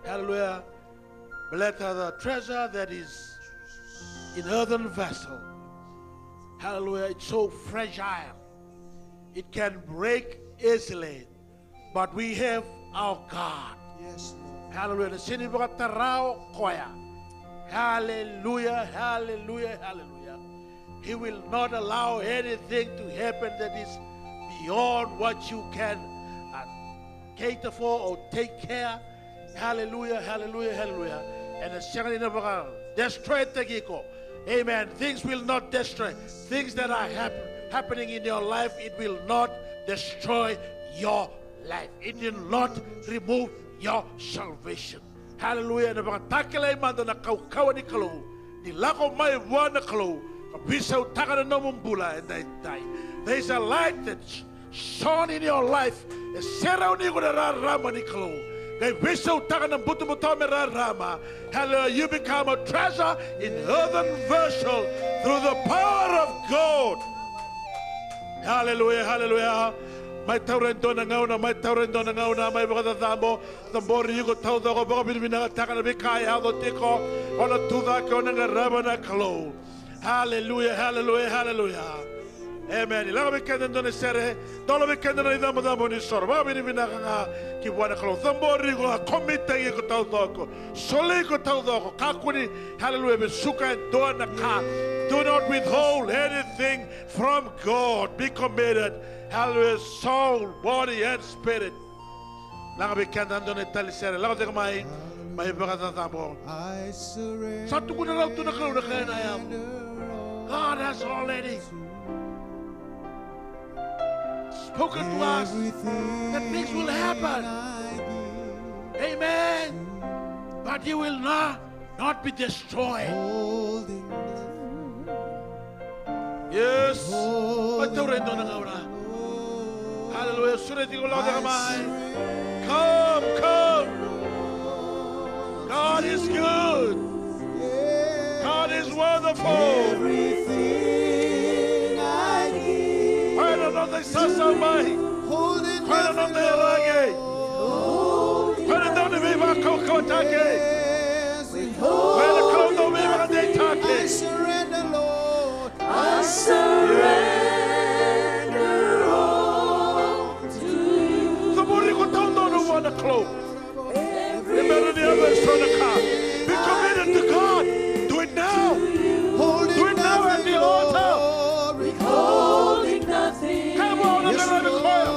Hallelujah. Baleta the treasure that is in earthen vessel, hallelujah, it's so fragile. It can break easily. But we have our God. Yes, Lord. Hallelujah. Na sega ni vakatara o koya. Hallelujah, hallelujah, hallelujah. He will not allow anything to happen that is beyond what you can, uh, cater for or take care. Hallelujah, hallelujah, hallelujah. Ena sega ni na vakadestroytaki iko. Amen. Things will not destroy. Things that are hap-, happening in your life, it will not destroy your life. It will not remove your salvation. Hallelujah. Ena vakatakilai mada na kaukaua ni Kalou. Ni lako mai vua na Kalou ka veisautaka na nomu bula edaidai. There is a light that shone in your life. E serauni iko na rarama ni Kalou. Qai veisautaka na butobuto me rarama. Hallelujah. You become a treasure in earthen vessel through the power of God. Hallelujah, hallelujah. Mai taura e dua na gauna, mai taura e dua na gauna, mai vakacacabo. Cabori iko taucoko, vakavinavinakataka na veika e yaco tiko. O na tucake, o na qarava na Kalou. Hallelujah, hallelujah, hallelujah. Amen. Laga vei keda e dua na sere, dola vei keda na icabocabo ni soro. Vakavinavinaka ga ki vua na Kalou. Cabori iko ga, commit-taki iko taucoko. Soli iko taucoko. Kakua ni, hallelujah, vesuka e dua na ka. Do not withhold anything from God. Be committed. Hallelujah. Soul, body, and spirit. Laga vei keda e dua na tale sere. Laga cake mai, mai vakacacabo. Sa tukuna rawa tu na Kalou na ka ena yaco. God has already spoken to us that things will happen. Amen. But you will not, not be destroyed. Yes. Mai taura e dua na gauna. Hallelujah. Sureti iko, laga cake mai. Come, come. God is good. God is wonderful. Koya na noda isasa mai. Koya na noda iyaragi. Koya na dau ni veivakaukauwataki. Koya na Kalou dau veivakadeitaki. I surrender all to you. Cabori iko taudonu vua na Kalou. Everything. Ni bera ni yaco e so na ka. Be committed to God. Do it now. Do it now at the altar. Withholding nothing. Kaya vua o na qaravi koya.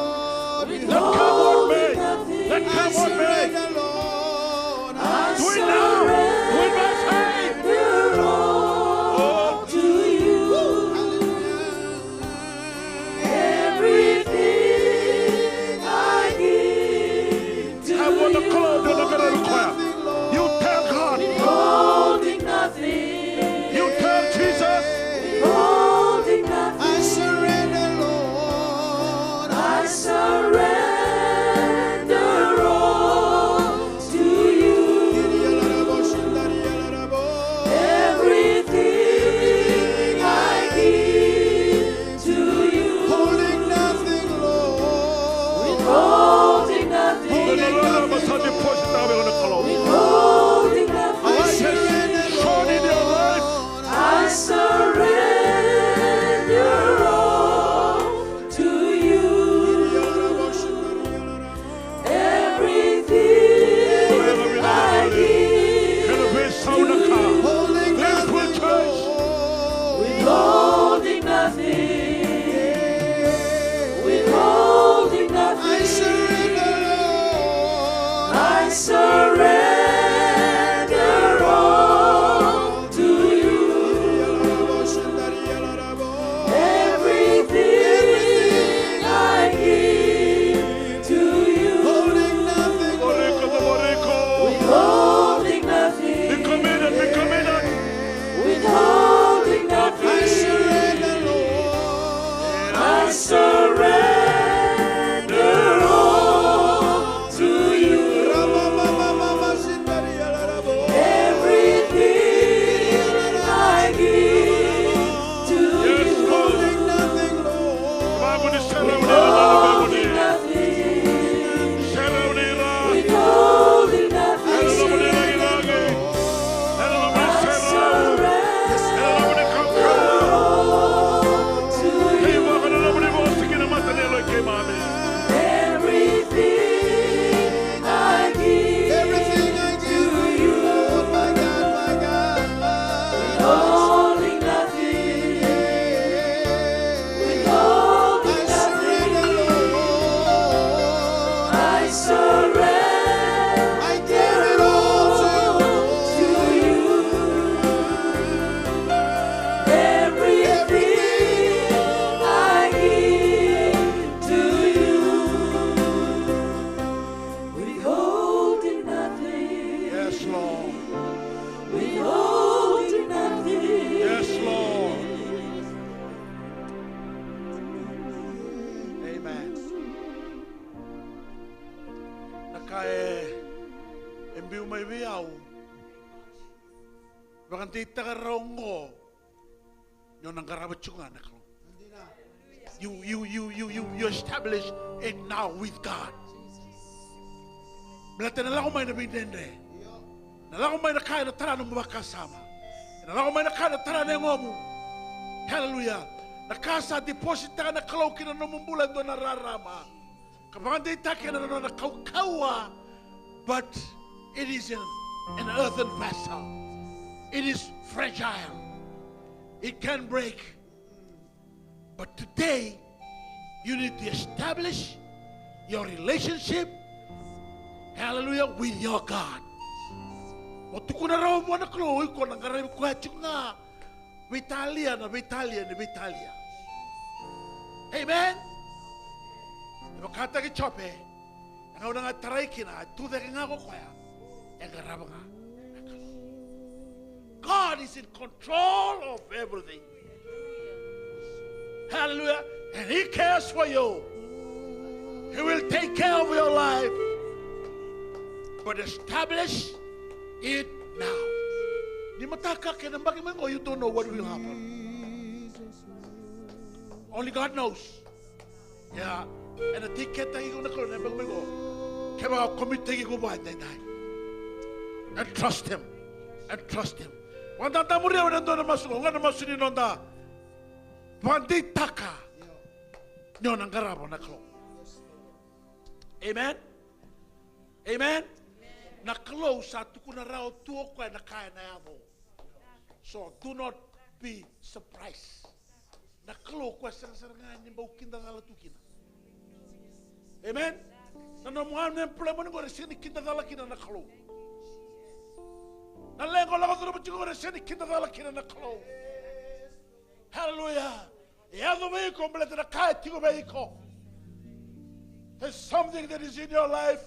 Let come what may. Let come what may. Do it now. Do it by faith. Oh. Everything I give to you. Kaya vua na Kalou o na qaravi koya. You tell God. Withholding nothing. You tell Jesus. Withholding nothing. I surrender, Lord. I surrender all. Biu mai vei au. Vakadeitaka rawa oqo ni o na qarava tiko ga na Kalou. You, you, you, you, you, you establish it now with God. Baleta na lako mai na veidredre. Na lako mai na ka ena tara nomu vakasama. Na lako mai na ka ena tara na yagomu. Hallelujah. Na ka sa depositaka na Kalou ki na nomu bula e dua na rarama. Ka vakadeitaki ena nona kaukauwa, but it is in an earthen vessel. It is fragile. It can break. But today, you need to establish your relationship, hallelujah, with your God. Mo tukuna rawa vua na Kalou, iko na qaravi koya tiko ga. Veitalia na veitalia ni veitalia. Amen. E vakataki Jope, e gauna ga tarai kina, e tu cake ga ko koya, e qarava ga. God is in control of everything. Hallelujah. And He cares for you. He will take care of your life. But establish it now. Ni mataka kei na baki mai qo, you don't know what will happen. Only God knows. Ia, ena take care taki iko na Kalou ena baki mai qo. Kevaka o commit taki iko vua edaidai. And trust Him. And trust Him. Vakadadamuria ena dua na masu qo, qo na masu ni noda vakadeitaka ni o na qarava na Kalou. Amen. Amen. Na Kalou sa tukuna rawa tu o koya na ka ena yaco. So do not be surprised. Na Kalou koya sega sara ga ni bau kidacala tu kina. Amen. Na nomu unemployment qori sega ni kidacala kina na Kalou. Na leqa o lako curuma tiko qori sega ni kidacala kina na Kalou. Hallelujah. E yaco vei iko baleta na ka e tiko vei iko. There's something that is in your life.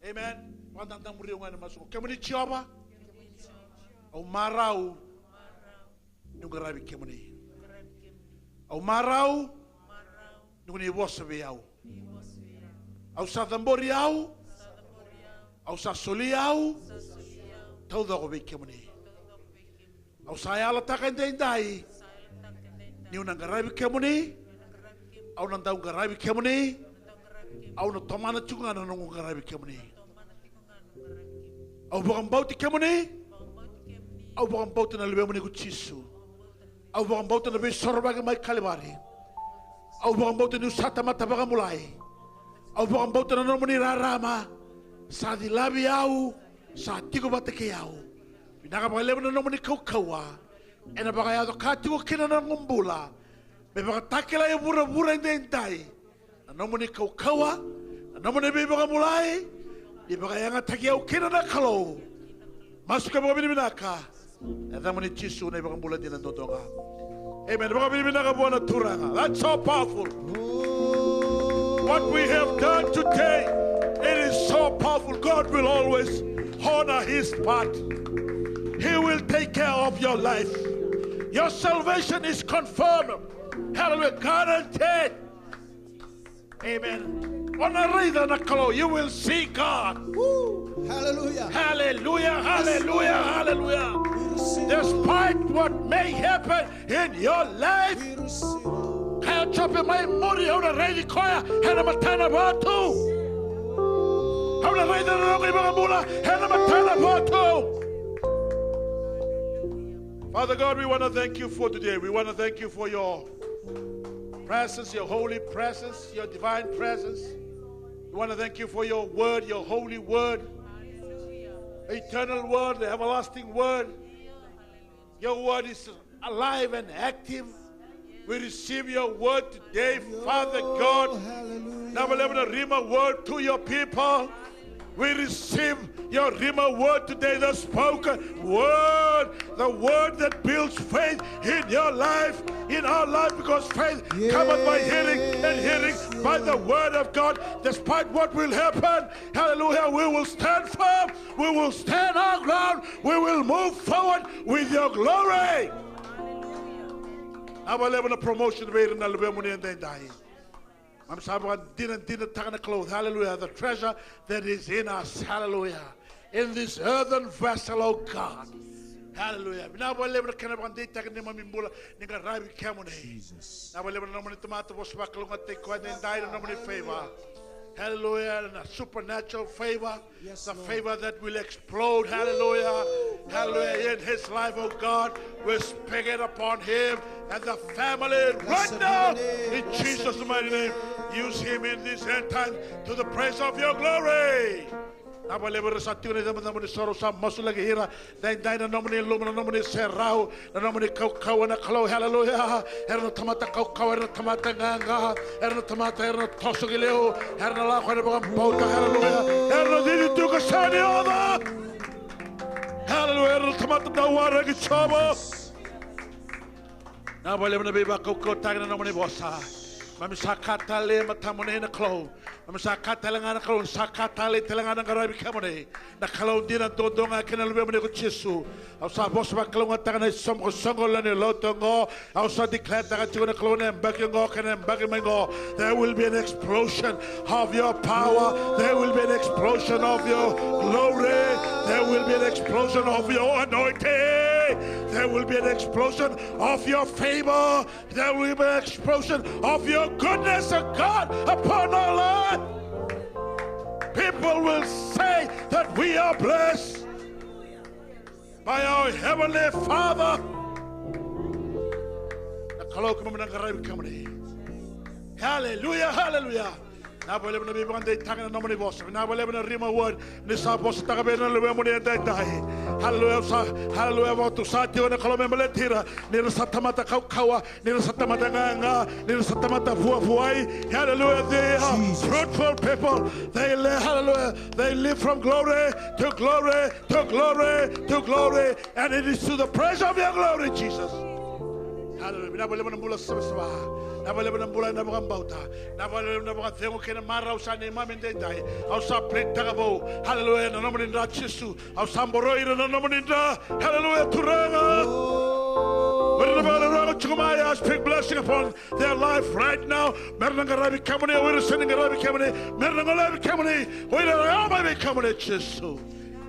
Amen. Vakadadamuria ga ena masu qo. Kemuni Jiova, au marau niu qaravi kemuni. Au marau ni ko ni vosa vei au. Au sa cabori au. Au sa soli au taucoko vei kemuni. Au sa yalataka edaidai niu na qaravi kemuni. Au na dau qaravi kemuni. Au na tomana tiko ga na noqu qaravi kemuni. Au vakabauti kemuni. Au vakabauta na luvemuni ko Jisu. Au vakabauta na veisorovaki mai Kalivari. Au vakabauta niu sa tamata vakabulai. Au vakabauta na nomuni rarama sa cilavi au, sa tiko vata kei au. Vinaka vakalevu na nomuni kaukauwa. Ena vakayaco ka tiko kina na noqu bula me vakatakilai e vuravura edaidai na nomuni kaukauwa, na nomuni veivakabulai. Ni vakayagataki au kina na Kalou. Masu ka vakavinavinaka. E yacamuni Jisu na iVakabula dina duadua ga. Amen. Vakavinavinaka vua na Turaga. That's so powerful. What we have done today, it is so powerful. God will always honor His part. He will take care of your life. Your salvation is confirmed. Hallelujah. Guaranteed. Amen. O na raica na Kalou, you will see God. Woo. Hallelujah. Hallelujah, hallelujah, hallelujah. We receive. Despite what may happen in your life, we receive. Kaya o Jope, mai muri au na raici koya ena matana vatu. Au na raica na noqu iVakabula ena matana vatu. Father God, we want to thank you for today. We want to thank you for your presence, your holy presence, your divine presence. We want to thank you for your word, your holy word, eternal word, the everlasting word. Your word is alive and active. We receive your word today, Father God. Hallelujah. Na vakalevu na rhema word to your people. We receive your rhema word today, the spoken word, the word that builds faith in your life, in our life, because faith cometh by hearing, and hearing by the word of God. Despite what will happen, hallelujah, we will stand firm, we will stand our ground, we will move forward with your glory. Na vakalevu na promotion vei ira na luvemuni edaidai. Keimami sa vakadinadinataka na Kalou. Hallelujah. The treasure that is in us. Hallelujah. In this earthen vessel, oh God. Hallelujah. Vinaka vakalevu na kena vakadeitaki ni neimami bula ni qaravi kemuni. Jesus. Vinaka vakalevu na nomuni tamata vosa vakalougatataki koya edaidai na nomuni favor. Hallelujah. Na supernatural favor. Yes, the Lord. Favor that will explode. Hallelujah. Hallelujah. In his life, oh God, we speak it upon him and the family right now. In Jesus' mighty name, use him in this end time to the praise of your glory. Vinaka vakalevu era sa tiko na icabocabo ni soro, sa masulaki ira. Daidai na nomuni luma, na nomuni serau, na nomuni kaukauwa na Kalou, haleluya. Era na tamata kaukauwa, era na tamata gaga, era na tamata, era na toso ki liu, era na lako ena vakabauta, haleluya. Era na cici tu ka sega ni oca, haleluya. Era na tamata dau waraki Jiova. Vinaka vakalevu na veivakaukauwataki na nomuni vosa. Keimami sa ka tale e matamuni na Kalou. Keimami sa ka tale ga na Kalou, sa ka tale tale ga na qaravi kemuni. Na Kalou dina duadua ga kei na Luvemuni ko Jisu. Au sa vosa vakalougatataka na isoqosoqo lewe ni lotu oqo. Au sa declare-taka tiko na Kalou na yabaki oqo kei na yabaki mai qo. There will be an explosion of your power. There will be an explosion of your glory. There will be an explosion of your anointing. There will be an explosion of your favor. There will be an explosion of your goodness of God upon our life. People will say that we are blessed by our Heavenly Father. Na Kalou keimami na qaravi kemuni. Hallelujah, hallelujah. Vinaka vakalevu na veivakadeitaki na nomuni vosa. Vinaka vakalevu na Rhema word ni sa vosataka vei ira na luvemuni edaidai. Haleluya, sa, haleluya, vakatusa tiko na Kalou me baleti ira. Ni ra sa tamata kaukauwa, ni ra sa tamata gaga, ni ra sa tamata vuavuai. Haleluya, they are fruitful people. They live, haleluya, they live from glory to glory to glory to glory. And it is to the praise of your glory, Jesus. Haleluya. Vinaka vakalevu na bula savasava. Vinaka vakalevu na bula ena vakabauta. Vinaka vakalevu na vakacegu kei na marau sa neimami edaidai. Au sa plead-taka vou. Haleluya. Na nomuni dra Jisu. Au sa boroi ira na nomuni dra. Haleluya, Turaga. O ira na vakarorogo tiko mai, I speak blessing upon their life right now. Me ra na qaravi kemuni, o ira sega ni qaravi kemuni. Me ra na golevi kemuni, o ira era yawa mai vei kemuni, Jisu.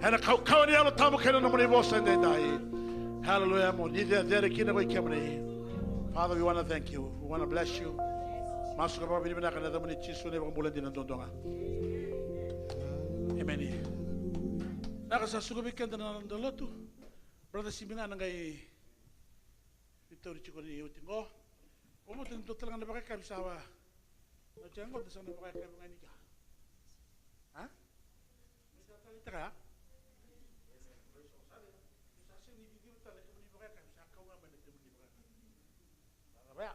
Ena kaukauwa ni Yalo Tabu kei na nomuni vosa edaidai. Haleluya, mo ni cecere kina ko i kemuni. Father, we wanna thank you. We wanna bless you. Masu ka vakavinavinaka ena yacamuni Jisu na iVakabula dina duadua ga. Emeni. Vinaka, sa suka vei keda na noda lotu. Brother Simi ga na qai veitauri tiko ni oti qo. Ko mata ni dua tale ga na vakayakavi sa va. Na oti qo da sa na vakayakavi ga ni ka. A? Ni sa taleitaka ya? Sa sega ni ciciva tale kemuni vakayakavi, sa kau ga mai na kemuni vakayakavi. Sa cava ya?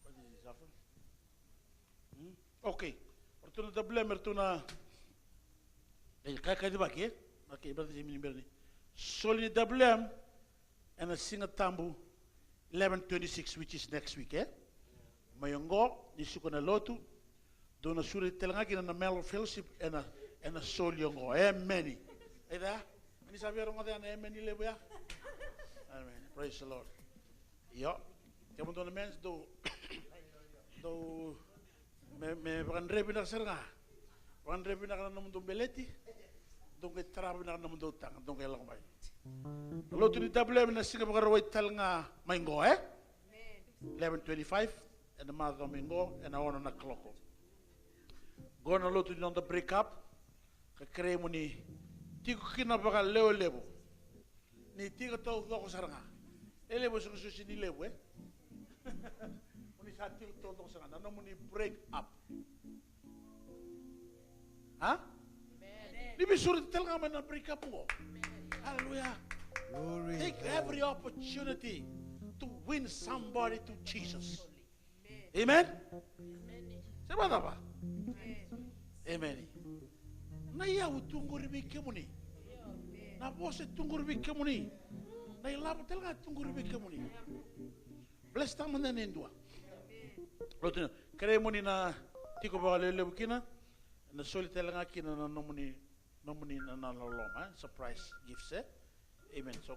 Oti sa fa. Hmm? Okay. O ratou na W M, o ratou na, e, ka, ka divaki, e? Okay, brother Jimmy, ni bera ni. Soli ni W M ena Siga Tabu, eleven twenty-six, which is next week, e? Mai oqo, ni suka na lotu, dou na sureti tale ga kina na Mellow Fellowship ena, ena soli oqo. Emeni. Aia, ni sa via rogoca ya na emeni levu ya. Amen. Praise the Lord. Io. Kemudou na mens, dou, dou, me, me vakadre vinaka sara ga. Vakadre vinaka na nomudou beleti. Dou qai tara vinaka na nomudou taga, dou qai lako mai. Na lotu ni W M na Siga Vakarauwai tale ga mai qo, e? Eleven twenty-five, ena macawa mai qo, ena ono na kaloko. Qo na lotu ni noda break up, ka kerei mo ni tiko kina vakalewelevu. Ni tiko taucoko sara ga. E levu, sa susu ni levu, e? Mo ni sa tiko taucoko sara ga, na nomuni break up. A? Ni veisureti tale ga mai na break up qo. Hallelujah. Glory. Take every opportunity to win somebody to Jesus. Amen? Se vakacava? Amen. Na iyau e tu qori vei kemuni. Na vosa e tu qori vei kemuni. Na ilavo tale ga e tu qori vei kemuni. Bless-taka mada yani e dua. Lotu, kerei mo ni na tiko vakalewelevu kina, na soli tale ga kina na nomuni, nomuni na, na loloma, e? Surprise gifts, e? Amen. So,